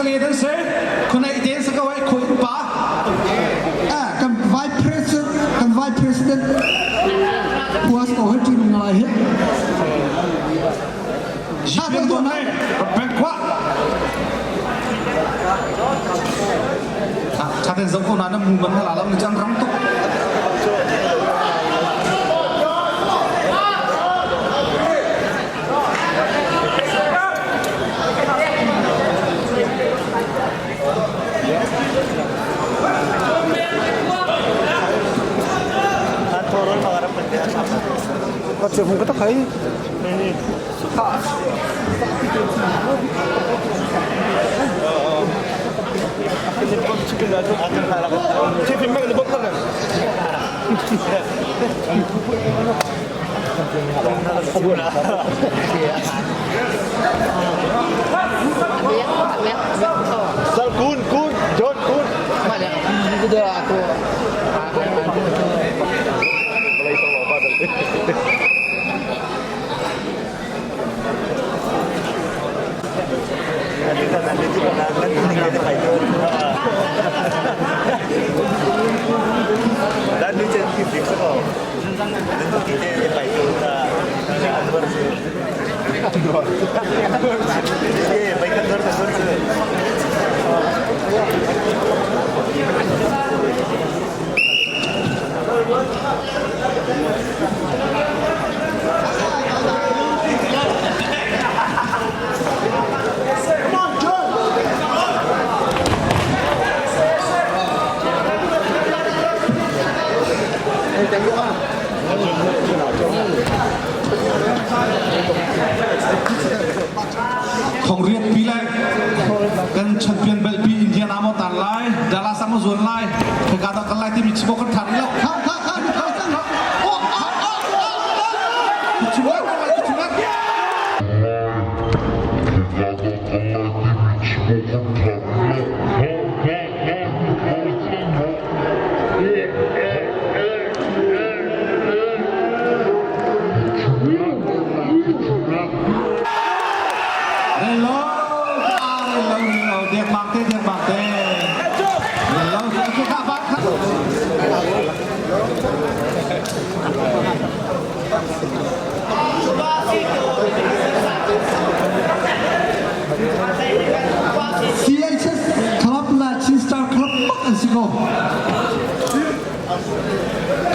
le dan se khonai den sa ko ai khoi pa. Ah, kan vice president kan vice president puas ko he tin ngai he. Jipin to nai beng kwa. Thaten zo ko na na mu man hala lo ni chan ram tuk. Kun kun John kun. Thongriat pi le kan champion belt pi Indiana mo tan lai Dallas mo zuan lai khaka ta kan lai timi chibo kan than lo Kha kha kha ni kha cang. Oh ah ah ah ah. Chibo kan lai chibo Hello, hello, hello, dek bang te, dek bang te. Hello, kha ba kha. CHS Club la Chin Star Club bak an si ko.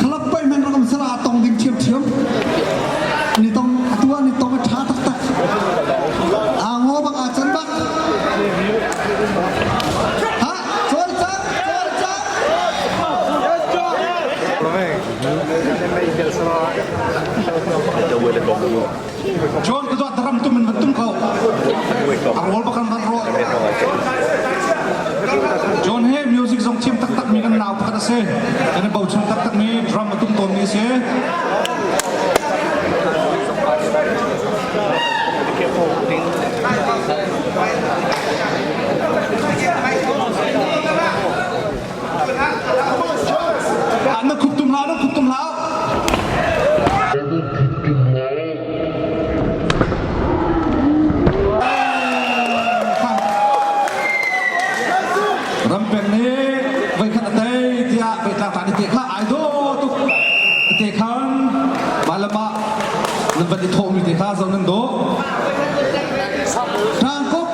Club pai men ram sala tong ding thiam thiam. Ni tong atua ni tong a tha tak tak. A ngo bak a chan bak. Ha, chol chak, chol chak. John ka dot ram tum in tum ko. Arwol bakan van ro. John he music zong thiam taktak mi kan nau pakhat ase. Kan bau chung taktak mi drum atum ton mi se. Na khup tum hlah, na khup tum hlah. Rampeng nih voikhat a tei tiah voitlang ta ni te kha ai daw tuk te khan malama nan van i thawhmi te kha zo nan dawh. Tangkop